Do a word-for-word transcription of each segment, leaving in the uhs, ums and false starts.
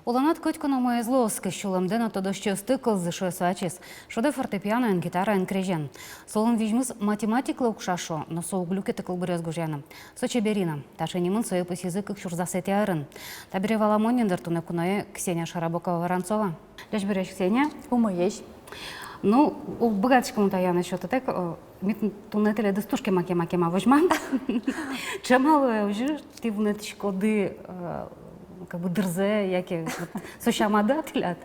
Улонад котьку но умой ӧз луоз, кызь сюлэмдэ но тодосчиосты кылзы, шуэ со ачиз. Шудэ фортепианоен, гитараен, крезен. Солэн визьмыз математикалы укша, шуо, но со уг люкеты кылбуръёс гожъяны. Со Чеберина. Таӵе нимын сое пусйизы кык сюрс дасэтӥ арын. Табере валамон ни, дыр, туннэ куное Ксения Шарабокова-Воронцова. Ӟечбуресь, Ксения. Умоесь. Ну, уг быгатӥськы мон таяны сётытэк, э, ми тун-, туннэ тӥледыз туж кема, кема, кема возьмам. Ӵем-а луэ озьы, тӥ вунэтӥськоды, э, как бы, дырзэ, яке вот со сямады-а тӥляд?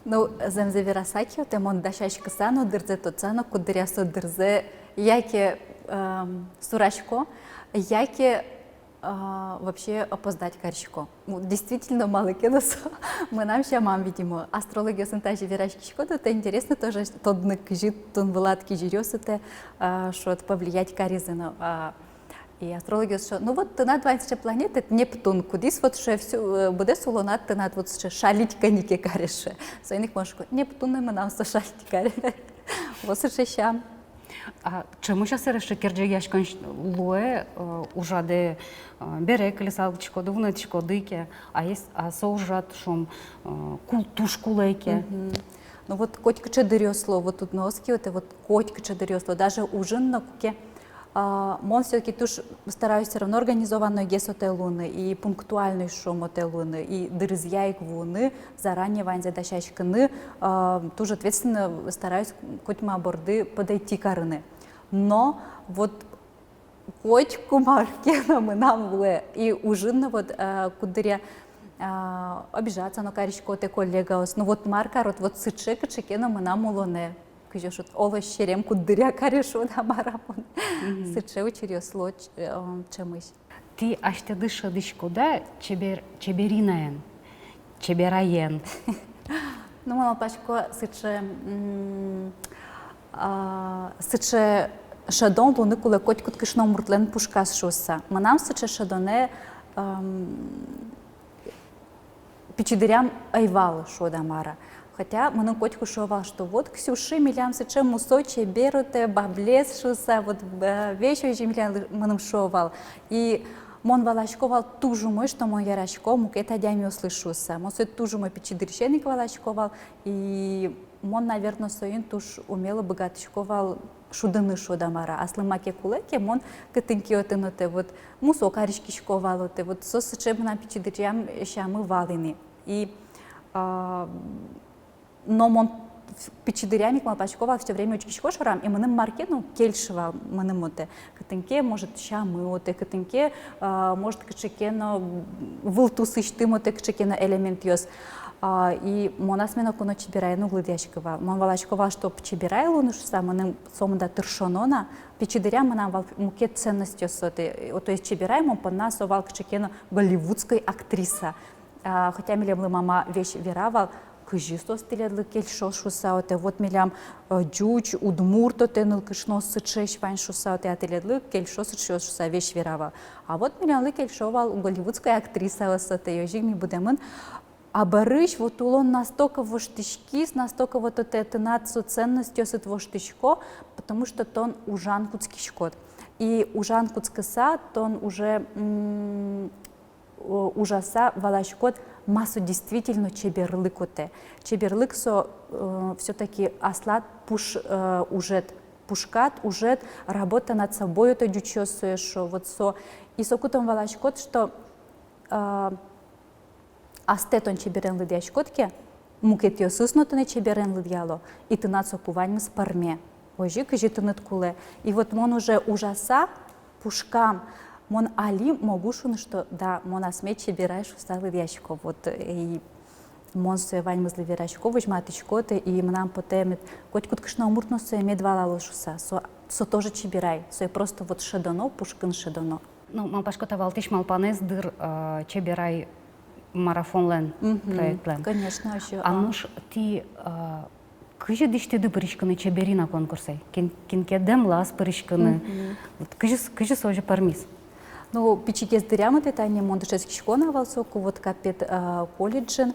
Ну, зэмзэ вераса ке, вот, э, мон дасяськыса но, дырзэ тодса но, куддыръя со дырзэ яке, эм, сурасько, яке, а, вообще опоздать карисько. Ну, действительно, малы ке но со мынам сямам, видимо. Астрологъёсын тазьы вераськиськод, это интересно тоже тодыны, кызьы тон вылад кизилиосытэ, а, шуод, повлиять каризы но, а, и астрологъёс шуо: «Ну вот, тынад вань сыӵе планета, Нептун, кудӥз вот, шуэ, всю, э, быдэс улонад тынад вот сыӵе шалить кӧня ке каре», шуэ. Соин ик мон шуисько: «Нептунэн мынам со шалить каре». Вот сыӵе сям. А ӵемысь-а сэрен сыӵе керӟегъяськон луэ, э, ужрадэ, э, бере кылиса лыктӥськоды, вунэтӥськоды ке, а ес-, а со ужрад, шуом, э, кул-, туж кулэ ке? Мгм. Ну вот котькыӵе дыръёс луо, вот удмуртские, вот, вот котькыӵе дыръёс луо, даже ужын но куке, а, мон всё-таки туж стараюсь всё равно организованнойгес отэ луыны, и пунктуальной, шуом, отэ луыны, и дырызъя ик вуыны, заранее ваньзэ дасяськыны, а, туж ответственно стараюсь котьма борды подойти карыны. Но вот котьку мар ке но мынам луэ. И ужын но вот, а, куддыръя, а, обижаться но карисько отэ коллегаос. Ну вот мар карод, вот сыӵе кыӵе ке но мынам улонэ. Кызьы шуод, оло серем куддыръя каре, шуод-а, мар-а мон. Мгм. Сыӵе учыръёс луо ч-, э, ӵемысь. Тӥ асьтэды шӧдӥськоды-а Чебер-, Чеберинаен, Чебераен? Ну, мон малпасько, сыӵе, м, а, сыӵе шӧдон луыны кулэ котькуд кышномуртлэн пушказ шуыса. Мынам сыӵе шӧдонэ, ам, пичи дыръям ӧй вал, шуод-а, мар-а. Хотя мыным котьку шуо вал, что вот, Ксюша, милям сыӵе мусо чебер отэ, баблес шуыса, вот, э, весь озьы милям лы-, мыным шуо вал. И мон валасько вал туж умой, что мон ярасько мукет адямиослы шуыса. Мон сое туж умой пичи дырысен ик валасько вал. И мон, наверно, соин туж умело быгатӥсько вал шудыны, шуод-а, мар-а. Аслым маке кулэ ке, мон кытын ке отын отэ, вот, мусо кариськисько вал отэ, вот, со сыӵе мынам пичи дыръям сямы вал ини. И, а, но мон пичи дыръям ик малпасько вал, всё время учкисько шорам, и мыным мар ке но кельшы вал, мыным отэ кытын ке, может, сямы отэ кытын ке, а, может, кыӵе ке но вылтусысьтым отэ кыӵе ке но элементъёс. А, и мон асме ноку но Чебераен уг лыдъяськы вал. Мон валасько вал, что Чеберай луыны шуыса, мыным сомында тыршоно на. Пичи дыръям мынам вал мукет ценностьёс отэ. О, то есть Чеберай мон понна со вал кыӵе ке но голливудской актриса. А, хотя милемлы мама весь вера вал, кызьы соос тӥледлы кельшо шуыса отэ, вот милям, э, ӟуч, удмурт отэ нылкышноос сыӵеесь вань шуыса отэ, а тӥледлы кельшо сыӵеос шуыса весь вера вал. А вот милемлы кельшо вал голливудской актриса, вот отэ, озьы ик ми будэмын. А бӧрысь вот улон настолько воштӥськиз, настолько вот отэ тынад со ценностьёсыд воштӥсько, потому что тон ужан кутскиськод. И ужан кутскыса тон уже, м, э, ужаса валаськод, ма со действительно чеберлык отэ. Чеберлык со, э, всё-таки аслад пуш, э, ужед, пушкад ужед, работа над собой отэ ӟучъёс сое шуо, вот со. И соку тон валаськод, что, э, астэ тон чеберен лыдъяськод ке, мукетъёсыз но тонэ чеберен лыдъяло, и тынад соку ваньмыз пӧрме. Озьы, кызьы тыныд кулэ. И вот мон уже ужаса, пушкам, мон али могу шуыны, что да, мон асме Чеберай шуыса лыдъясько. Вот, э, и мон сое ваньмызлы верасько, возьматӥсько отэ, и мынам потэ, мед котькуд кышномурт но сое мед валало шуыса. Со, со тоже Чеберай, сое просто вот шӧдоно, пушкын шӧдоно. Ну, малпасько, та валтӥсь малпанэз, дыр, э, Чеберай марафонлэн, мгм, проектлэн. Конечно, ещё. А, а нош тӥ, э, кызьы дӥсьтӥды пыриськыны Чеберина конкурсэ? Кин, кин ке дэмлаз пыриськыны. Мгм. Вот кызьы с-, кызьы со озьы пӧрмиз? Ну, пичигес дыръям отэ, тани мон дышетскисько на вал соку, вот капет, э, колледжын.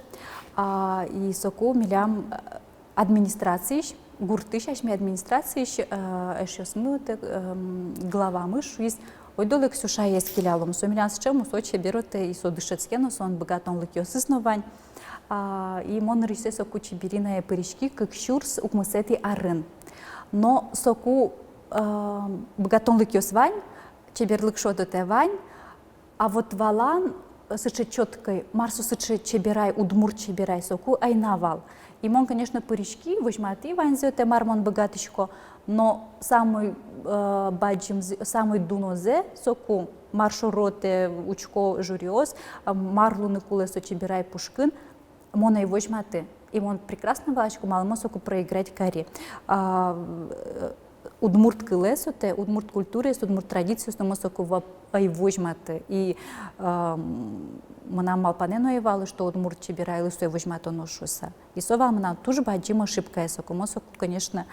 А, и соку милям, э, администрациысь, гуртысь асьме администрациысь, э, эшъёсмы отэ, эм, главамы шуиз: «Ойдолэ, Ксюша, ес келялом. Со милям сыӵе мусо чебер отэ, и со дышетске но, солэн быгатонлыкъёсыз но вань». А, и мон нырысьсэ соку Чебериное пыриськи кык сюрс укмысэтӥ арын. Но соку, а, быгатонлыкъёс вань, чеберлык шуод-а, вань, а вот валан сыӵе чёткой, мар со сыӵе Чеберай, удмурт Чеберай, соку ӧй на вал. И мон, конечно, пыриськи, возьматӥ ваньзэ отэ, мар мон быгатӥсько, но самой, э, бадӟымзэ, самой дунозэ соку, мар шоры отэ учко жюриос, а, мар луыны кулэ со Чеберай пушкын, мон ӧй возьматы. И мон прекрасно валасько, малы мон соку проиграть кари. А, э, удмурт кылэз отэ, удмурт культураез, удмурт традициос но мон соку ва-, ӧй возьматы. И, ам, мынам малпанэ но ӧй вал, что удмурт Чеберайлы сое возьматоно шуыса. И со вал мынам туж бадӟым ошибкае соку. Мон соку, конечно,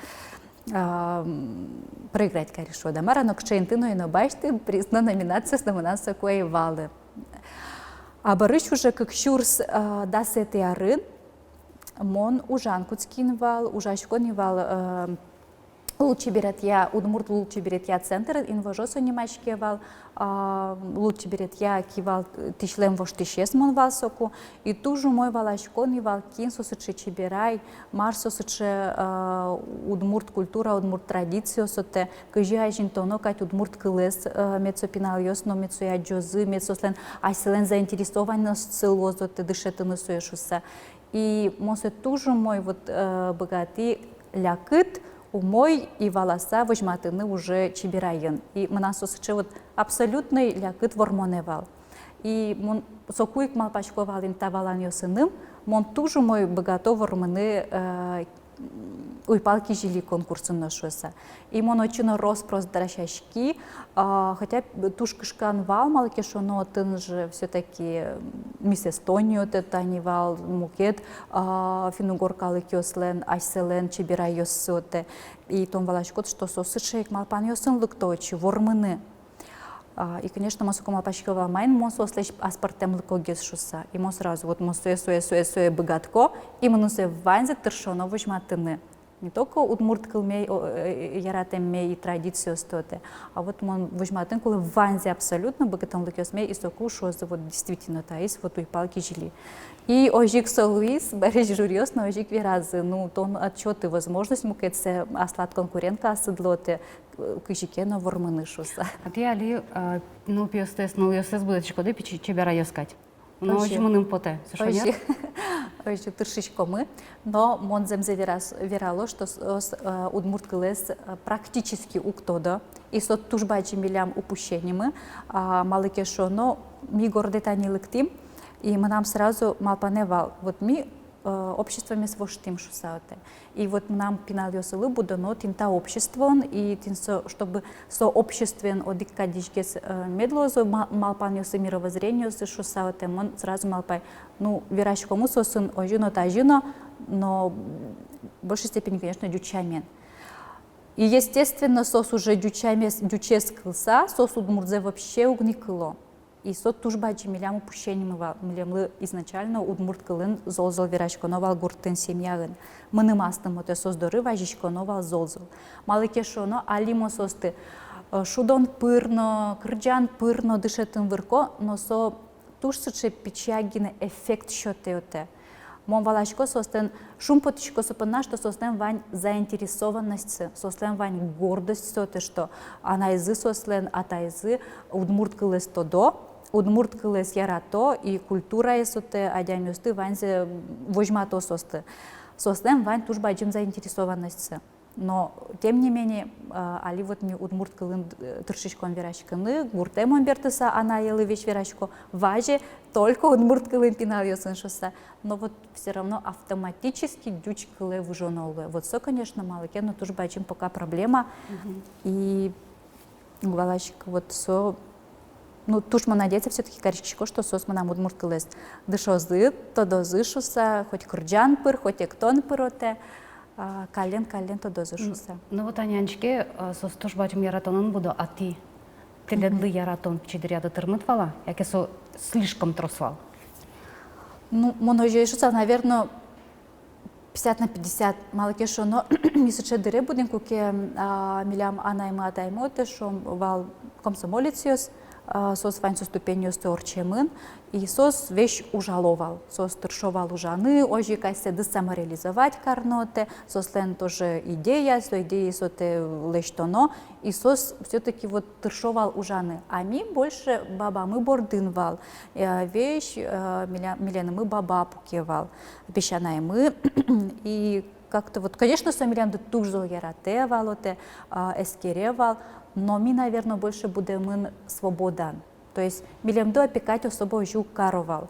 ам, проиграть кари шуод-а, мар-а, но кыӵе инты но ӧй но басьты, приз но, номинациос но мынам соку ӧй валы. А бӧрысь уже кык сюрс, а, дасэтӥ арын мон ужан кутски ни вал, ужасько ни вал, э, лулчеберетъя, удмурт лулчеберетъя центр, «Инвожо» со нимаське вал, а, лулчеберетъя кивалтӥсьлэн воштӥсез мон вал соку. И туж умой валасько ни вал, кин со сыӵе Чеберай, мар со сыӵе, а, удмурт культура, удмурт традициос отэ, кызьы азинтоно кадь удмурт кылэз, а, мед со пиналъёс но мед сое адӟозы, мед соослэн асьсэлэн заинтересованностьсы луоз отэ дышетыны сое шуыса. И мон сое туж умой вот, э, быгатӥ лякыт, умой и валаса возьматыны уже Чеберайын. И мынам со сыӵе вот абсолютной лякыт вормонэ вал. И мон соку ик малпасько вал ини та валанъёсыным, мон туж умой быгато вормыны, э, «Уйпал кизили» конкурсын но шуыса. И мон отчы но рос-прос дасяськи, а, хотя туж кышкан вал, малы ке шуоно, отын же всё-таки, м, Мисс Эстония отэ тани вал, мукет, а, финн-угор калыкъёслэн, асьсэлэн чеберайёссы отэ. И тон валаськод, что со сыӵе ик малпанъёсын лыкто отчы вормыны. А, и, конечно, мон соку малпасько вал, маин мон соослэсь аспӧртэмлыкогес шуыса. И мон сразу, вот мон сое, сое, сое, сое быгатӥсько, и мыным сое ваньзэ тыршоно возьматыны. Не только удмурт кылме, о, э, э, яратэмме и традициосты отэ, а вот мон возьматыны кулэ ваньзэ абсолютно быгатонлыкъёсме, и соку шуозы, вот действительно таиз вот «Уйпал кизили». И озьы ик со луиз, бӧрысь жюриос но озьы ик веразы: ну, тон отчы, отчы возможность мукетсэ аслад конкурентка асыдлы отэ, э, кызьы ке но вормыны шуыса. А тӥ али, э, нылпиостэс, нылъёстэс будэтӥськоды пичи чеберайёс кадь. Но озьы, озьы мыным потэ, со шонер? Озьы, озьы тыршиськомы, но мон зэмзэ верас-, верало, что с-, с-, э, удмурт кылэз, э, практически уг тодо, и со туж бадӟым милям упущенимы, а, малы ке шуоно, ми городэ тани лыктӥм, и мынам сразу малпанэ вал, вот ми, э, обществомес воштӥм шуыса отэ. И вот мынам пиналъёсылы будоно тӥни та обществоын, и тӥни со, чтобы со обществоын одӥг кадьысьгес, э, мед луозы ма-, малпанъёссы, мировоззрениоссы шуыса отэ, мон сразу малпай, ну, вераськомы соосын озьы но, тазьы но, но в большей степени, конечно, ӟуч сямен. И, естественно, соос уже ӟуч сямез, ӟучез кылса, соос удмуртзэ вообще уг ни кыло. И со туж бадӟым милям упущенимы вал, милемлы изначально удмурт кылын зол-зол вераськоно вал гуртын, семьяын. Мыным астым отэ соос доры вазиськоно вал зол-зол. Малы ке шуоно, али мон соосты, э, шудон пыр но, кырӟан пыр но дышетыны вырко, но со туж сыӵе пичияк гинэ эффект сётэ отэ. Мон валасько, соослэн, шумпотӥсько со понна, что соослэн вань заинтересованностьсы, соослэн вань гордостьсы отэ, что анайзы соослэн, атайзы удмурт кылэз тодо, удмурт кылэз ярато, и культураез отэ, адямиосты, ваньзэ возьмато соосты. Соослэн вань туж бадӟым заинтересованностьсы. Но, тем не менее, а, али вот ми удмурт кылын, э, тыршиськом вераськыны, гуртэ мон бертыса анайелы весь верасько, вазе только удмурт кылын пиналъёсын шуыса. Но вот всё равно автоматически ӟуч кылэ выжоно луэ. Вот со, конечно, малы ке но туж бадӟым пока проблема. Мгм. И уг валаськы, вот со, ну, туж мон надеяться всё-таки кариськисько, что соос мынам удмурт кылэз дышозы, тодозы шуыса, хоть кырӟан пыр, хоть эктон пыр отэ, а, каллен, каллен тодозы шуыса. Ну вот, Аня, аньчике, а, соос туж бадӟым яратонын будо, а тӥ, тӥледлы яратон пичи дыръяды тырмыт вал-а, яке со слишком трос вал? Ну, мон озьы шуысал, наверно, пятьдесят на пятьдесят, малы ке шуоно, ми сыӵе дыре будӥм, куке, а, милям анаймы, атаймы отэ, шуом, вал комсомолецъёс, а, соос вань со ступеньёсты ортчемын, И соос весь ужало вал, соос тыршо вал ужаны, озьы ик асьсэдыз самореализовать карно, отэ, соослэн тоже идея, со идея, со отэ лэсьтоно, и соос всё-таки вот тыршо вал ужаны. А ми больше бабамы бордын вал, э, весь, э, миля-, миленымы баба пуке вал, песянаймы, и как-то вот, конечно, со милемды туж зол яратэ вал, отэ, а, эскере вал, но ми, наверно, больше будэмын свободаын. То есть милемды опекать особо озьы уг каро вал.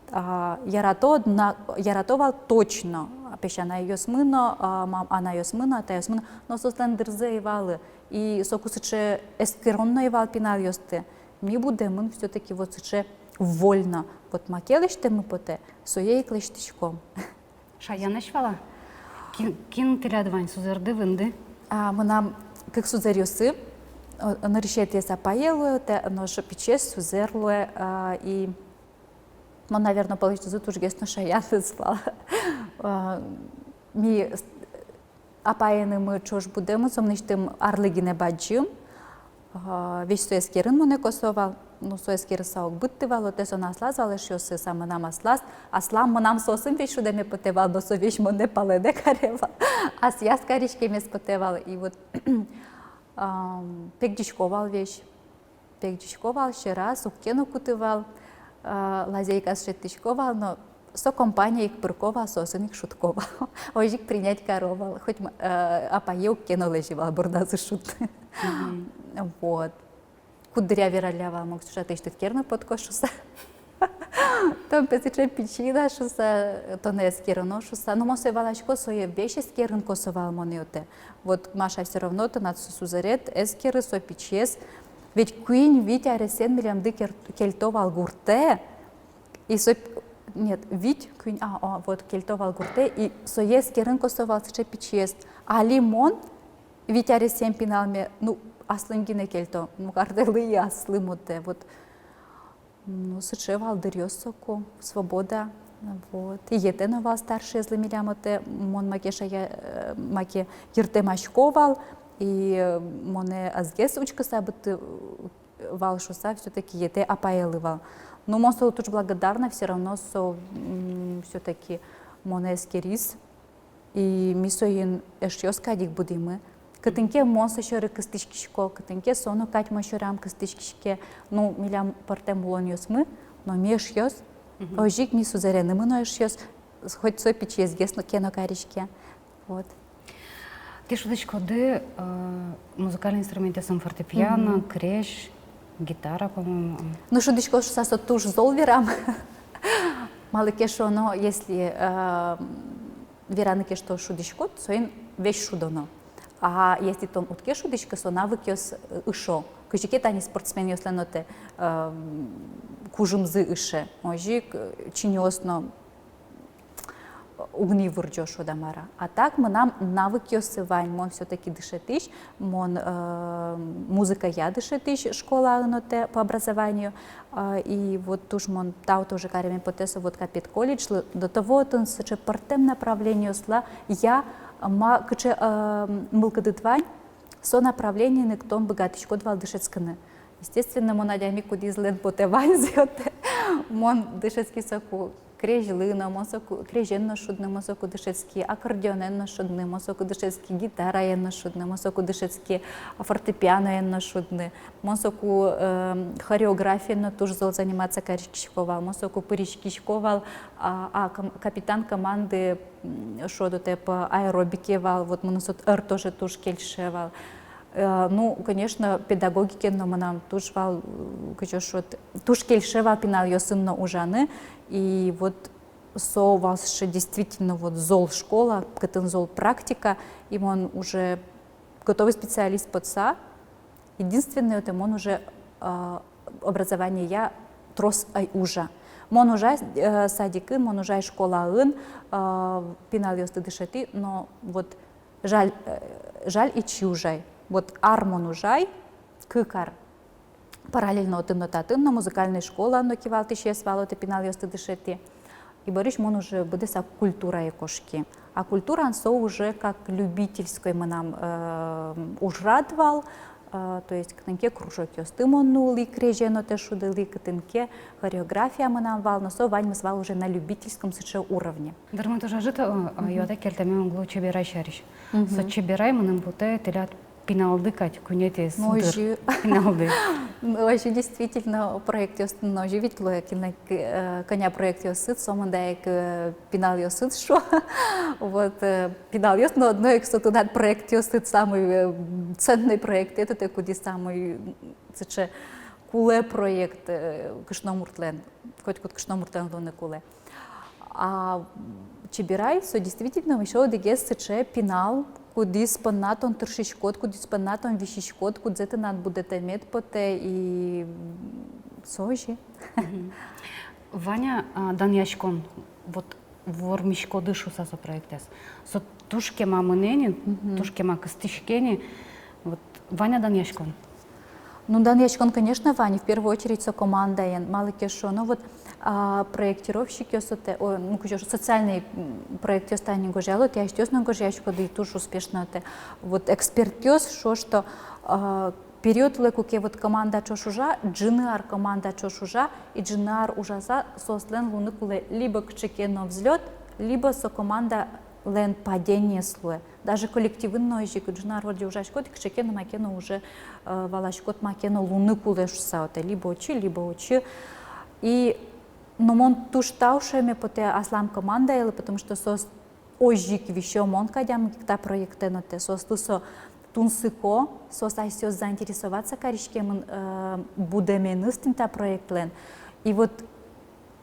А, ярато на-, ярато вал точно песянайёсмы но, а, мам-, анайёсмы но, атайёсмы но, но соослэн дырзы ӧй валы. И соку сыӵе эскерон но ӧй вал пиналъёсты. Ми будэмын всё-таки вот сыӵе вольно. Вот маке лэсьтэммы потэ, сое ик лэсьтӥськом. Шаянэсь вал-а? Кин, кин тӥляд вань, сузэрды, вынды? А, мынам кык сузэръёсы, о, нырысетӥез апае луэ, отэ, нош пичиез сузэр луэ, а, и мон, наверно, пӧлысьтызы тужгес но шаянэз вал. А, ми с-, апаенымы ӵош будэмын, со мынэсьтым арлы гинэ бадӟым. А, весь со эскерын монэ косо вал, ну, со эскерыса уг быдты вал, отэ со но аслаз вал эшъёсыз, а мынам аслаз, аслам мынам соосын весь шудэме потэ вал, но со весь монэ палэнэ каре вал, асьсэяз кариськемез потэ вал, и вот, ам, пегӟисько вал весь, пегӟисько вал, сьӧраз уг ке но куты вал, а, лазейкаос шедьтӥсько вал, но со компания ик пырко вал, соосын ик шудко вал. Озьы ик принять каро вал, хоть м-, э, апае уг ке но лэзьы вал бордазы шудыны. Мгм. Вот. Куддыръя вералля вал: мон, Ксюша, тысьтыд керны потко шуса. Тон пе сыӵе пичи на шуса, тонэ эскероно шуса. Ну, мон сое валасько, сое весь эскерын косо вал монэ, отэ. Вот, Маша, всё равно тынад со сузэред эскеры со пичиез. Ведь куинь-вить аресъем милемды кер-, кельто вал гуртэ. И со, нет, вить, куинь, а, а, вот, кельто вал гуртэ, и сое эскерын косо вал сыӵе пичиез. Али мон вить аресъем пиналме, ну, аслым гинэ кельто, ну, картэлы и аслым, отэ, вот. Ну, сыӵе вал дыръёс соку, свобода, вот. И йӧтэ но вал старшийезлы милям, отэ, мон маке шая-, э, маке йыртэмасько вал, и, э, монэ ӧз гес учкыса быдты вал шуса, всё-таки йӧтэ апаелы вал. Но мон солы туж благодарна, всё равно со, м, всё-таки монэ эскериз. И ми соин эшъёс кадь ик будӥмы. Кытын ке мон со сьӧры кыстӥськисько, кытын ке со но кадь мон сьӧрам кыстӥськиське. Ну, милям пӧртэм улонъёсмы, но ми эшъёс. Мгм. Озьы ик ми сузэренымы но эшъёс, хоть со пичиезгес но ке но кариське. Вот. Тӥ шудӥськоды, э, музыкальный инструментъёсын: фортепиано, мгм, крезь, гитара, по-моему. Ну, шудӥсько шуса со туж зол верам. Малы ке шуоно, если, э, вераны ке, что шудӥськод, соин весь шудоно. А если тон уд ке шудӥськы, со навыкъёс, э, ышо. Кызьы ке тани спортсменъёслэн, отэ, э, кужымзы ыше. Озьы ик, э, чиньыос но уг ни вырӟо, шуод-а, мар-а. А так мынам навыкъёсы вань, мон всё-таки дышетӥсь, мон, э, музыкая дышетӥсь школаын, отэ, по образованию. А, и вот туж мон тау тоже кареме потэ со вот капет колледжлы, до того отын сыӵе пӧртэм направлениосъя, ма кыӵе, э, мылкыдыд вань, со направлениын ик тон быгатӥськод вал дышетскыны. Естественно, мон адями, кудӥзлэн потэ ваньзэ, отэ. Мон дышетски соку крезьлы но, мон соку крезен но шудны, мон соку дышетски аккордеонэн но шудны, мон соку дышетски гитараен но шудны, мон соку дышетски фортепианоен но шудны, мон соку, эм, хореографиен но туж зол заниматься кариськисько вал, мон соку пыриськисько вал, а, а, ком-, капитан команды, м, шуод, отэ, по аэробике вал, вот мыным со ӧр тоже туж кельше вал. Э, ну, конечно, педагогикен но мынам туж вал, э, кызьы шуод, туж кельше вал пиналъёсын но ужаны. И вот со вал сыӵе действительно вот зол школа, кытын зол практика, и мон уже готовый специалист потса, единственное, отэ, мон уже, э, образованиея трос ӧй ужа. Мон ужай, э, садикын, мон ужай школаын, э, пиналъёсты дышетӥ, но вот жаль, э, жаль, ичи ужай. Вот ар мон ужай, кык ар. Параллельно отын но, татын но, музыкальной школаын но кивалтӥсез вал, отэ, пиналъёсты дышетӥ. И бӧрысь мон уже быдэсак культурае кошки. А культураын со уже как любительской мынам, э, ужрад вал. А, то есть кытын ке кружокъёсты мон нуллӥ, крезен но тэ шудылӥ, кытын ке хореография мынам вал, но со ваньмыз вал уже на любительском сыӵе уровне. Дыр, мон туж ӧжыт, э, э, юатэк кельтэмем уг лу Чеберай сярысь. Со Чеберай мыным потэ тӥляд пиналды кадь, куинетӥез, ну, дыр, озьы. Пиналды. Ну, озьы, действительно, проектъёсты но озьы ведь луэ, кин-, э, кӧня проектъёсыд, сомында ик, э, пиналъёсыд шуо. Вот, э, пиналъёс но одно ик со тынад проектъёсыд, самый, э, ценный проект, это тэ кудӥз самый, м, сыӵе кулэ проект, э, кышномуртлэн, котькуд кышномуртлэн луыны кулэ. А Чеберай, со действительно ещё одӥгез сыӵе пинал, кудӥз понна тон тыршиськод, кудӥз понна тон висиськод, кудзэ тынад будэтэмед потэ, и, м, со озьы. Вань-а, а, данъяськон, вот, вормиськоды шуыса со проектэз? Со туж кема мынэ ни, туж кема кыстӥське ни. Вот, вань-а данъяськон? Ну, данъяськон, конечно, вань, в первую очередь со командаен. Малы ке шуоно, вот, а, проектировщикъёс отэ, о, ну, кызьы шуо, социальный, м, проектъёс тани гожъяло, тӥ асьтэос но гожъяськоды, и туж успешно отэ. Вот экспертъёс шуо, что, а, период луэ, куке вот команда ӵош ужа, ӝыны ар команда ӵош ужа, и ӝыны ар ужаса соослэн луыны кулэ либо кыӵе ке но взлёт, либо со командалэн падениез луэ. Даже коллективын но озьы ик, ӝыны ар вроде ужаськод, кыӵе ке но маке но уже, э, валаськод, маке но луыны кулэ шуыса отэ, либо отчы, либо отчы. И, но мон туж тау шуэме потэ аслам командаелы, потому что соос озьы ик висё мон кадям ик та проектэн отэ, соослы со тунсыко, соос асьсэос заинтересоваться кариськемын, э, будэменыз тӥни та проектлэн. И вот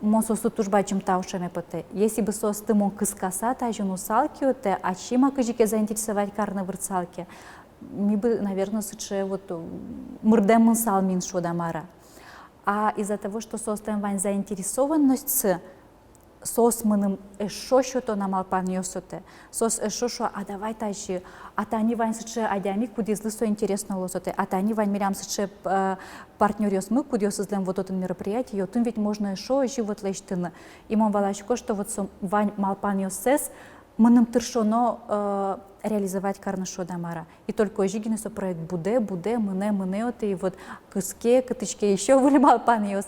мон соослы туж бадӟым тау шуэме потэ. Если бы соосты мон кыскаса тазьы нуысал ке отэ, ачим ма кызьы ке заинтересовать карыны выртысал ке, ми бы, наверно, сыӵе вот, м, мырдэм мынысал мин, шуод-а мар-а. А из-за того, что соослэн вань заинтересованностьсы, соос мыным эшшо сёто на малпанъёс отэ. Соос эшшо шуо: а давай тазьы, а тани вань сыӵе адями, кудӥзлы со интересно луоз отэ, а тани вань милям сыӵе, э, партнёръёсмы, кудъёсызлэн вот отын мероприятие, и отын ведь можно эшшо озьы вот лэсьтыны. И мон валасько, что вот со вань малпанъёссэс мыным тыршоно, э, реализовать карыны, шуод-а мар-а. И только озьы гинэ со проект будэ, будэ, мынэ, мынэ отэ, и вот кыске, кытысь ке ещё выль малпанъёс.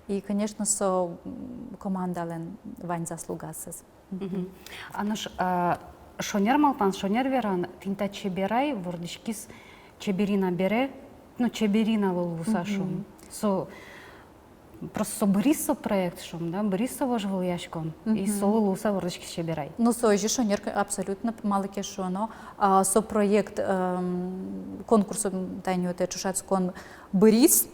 И, конечно, со, м, командалэн вань заслугазы. Мгм. А нош, а, шонер малпан, шонер веран, тӥни та Чеберай вордӥськиз Чеберина бере, ну, Чебериналы луыса, шуом. Со просто со быриз со проект, шуом, да, быриз со вожвылъяськон, и солы луыса вордӥськиз Чеберай. Ну, со озьы, шонер, абсолютно, малы ке шуоно, а, со проект, эм, конкурс, м, тани отэ ӵошатскон быриз,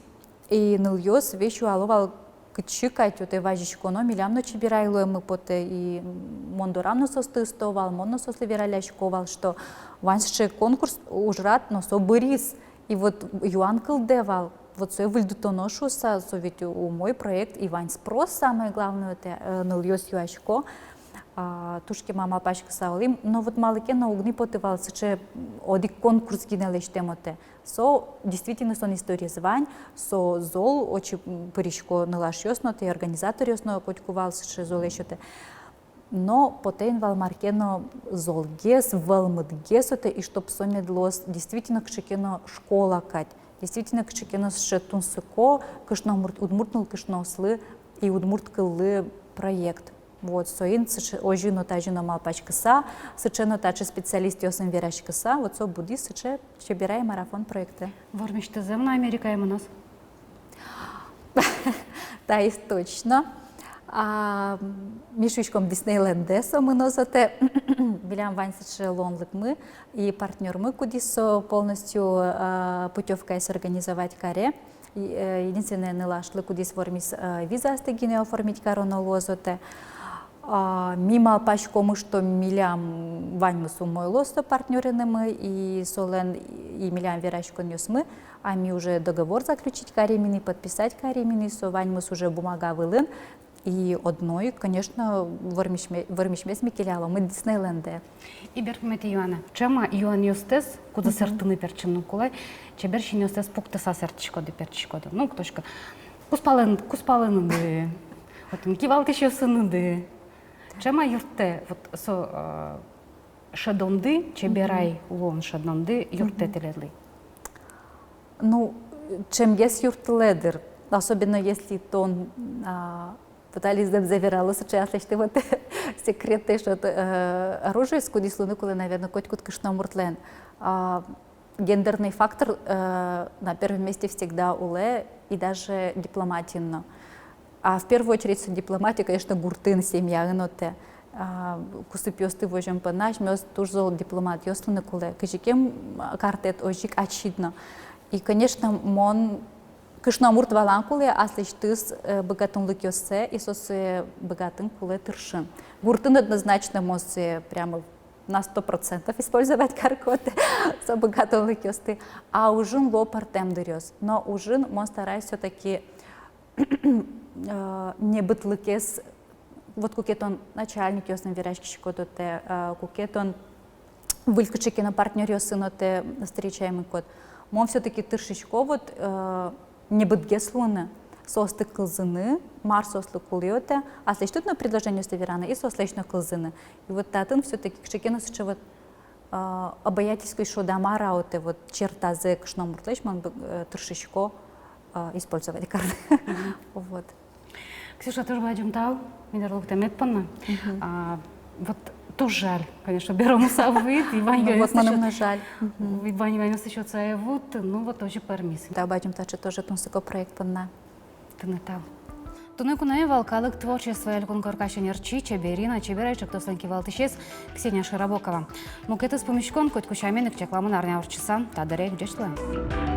и нылъёс весь юало вал, кытчы кадь отэ вазиськоно, милям но Чеберай луэммы потэ, и мон дорам но соосты ысто вал, мон но соослы вералясько вал, что вань сыӵе конкурс, ужрад, но со быриз. И вот юан кылдэ вал, вот сое выльдытоно шуыса, со ведь умой проект, и вань спрос, самое главное, отэ, э, нылъёс юасько, а, туж кема малпаськыса улӥм, но вот малы ке но уг ни поты вал сыӵе, м, одӥг конкурс гинэ лэсьтэм отэ. Со, действительно, солэн историез вань, со зол, отчы, м, пырисько нылашъёс но, отэ организаторъёс но, котьку вал сыӵе золэсь отэ. Но потэ ини вал мар ке но золгес, вӧлмытгес отэ, и чтоб со мед луоз действительно кыӵе ке но школа кадь, действительно кыӵе ке но сыӵе тунсыко кышномурт, удмурт нылкышноослы и удмурт кыллы проект. Вот, соин сыӵе, озьы но, тазьы но малпаськыса, сыӵе но таӵе специалистъёсын вераськыса, вот со будӥз сыӵе Чеберай марафон проектэ. Вормисьтызы-а на Америкае мыноз? Таиз точно. А, ми шуиськом, Диснейлендэ со мыноз отэ. Милям вань сыӵе луонлыкмы и партнёрмы, кудӥз со полностью, а, путёвкаез организовать каре. И, э, единственное, нылашлы, кудӥз вормиз, э, визаосты гинэ оформить кароно луоз отэ. А, ми малпаськомы, что милям ваньмыз умой луоз со партнёренымы, и солэн, и милям вераськонъёсмы, а ми уже договор заключить карим ини, подписать карим ини, со ваньмыз уже бумага вылын, и одно ик, конечно, вормисьме-, вормисьмес ми келяломы Диснейлендэ. И берпуметӥ юан-а? Ӵем-а юанъёстэс, кудзэ сэрттыны-пертчыны кулэ, чебер синъёстэс пуктыса сэрттӥськоды-пертчиськоды? Ну, кутскиськод кузпалын-, кузпалыныды, отын кивалтӥсьёсыныды. Ӵем-а юрттэ, вот со, э, шӧдонды, Чеберай луон шӧдонды юрттэ тӥледлы? Ну, ӵемгес юрттылэ дыр. Особенно если тон, а, пытались зэм вералоз, сыӵе аслэсьтым вот секрет, что, э, оружие, кудӥз луыны кулэ, наверное, котькуд кышномуртлэн. А, гендерный фактор, э, на первом месте всегда улэ, и даже дипломатиын но. А в первую очередь со дипломатия, конечно, гуртын, семьяын отэ. А, кусыпъёсты возён понна асьмеос туж зол дипломатъёс луыны кулэ. Кызьы ке, м, картэд, озьы ик ачид но. И, конечно, мон кышномурт валан кулэ аслэсьтыз, э, быгатонлыкъёссэ, и сое быгатыны кулэ тыршыны. Гуртын однозначно мон сое прямо на сто процентов использовать карисько со быгатонлыкъёсты. А ужын луо пӧртэм дыръёс. Но ужын мон стараюсь всё-таки, э, небытлыкез, вот куке тон начальникъёсын вераськиськод отэ, э, куке тон выль кыӵе ке но партнёръёсын отэ встречаемын код. Мон всё-таки тыршисько вот, э, небытгес луыны, соосты кылзыны, мар соослы кулэ отэ, аслэсьтыд но предложениосты вераны, и соослэсь но кылзыны. И вот татын всё-таки кыӵе ке но сыӵе вот, а, обаятельской, шуод-а, мар-а, отэ вот чертазэ кышномуртлэсь мон бы, э, тыршисько, а, использовать карыны. Мгм. Вот. Ксюша, туж бадӟым тау медарлыктэмед понна. Мгм. А, вот туж жаль, конечно, беромыса вуид, и вань... Ну вот, юанъёсты мыным но жаль. Мгм. И вань юанъёсты сётыса ӧй вутты, ну вот, озьы пӧрмиз. Тау бадӟым таӵе тоже тунсыко проект понна. Тыныд тау. Туннэ куное вал калык творчество элькун коркась ӧнерчи, Чеберина, «Чеберай» ӵектослэн кивалтӥсез Ксения Широбокова. Мукетыз пумиськон котьку сямен ик чакламын арня ортчыса. Та дыре ик ӟеч луэ.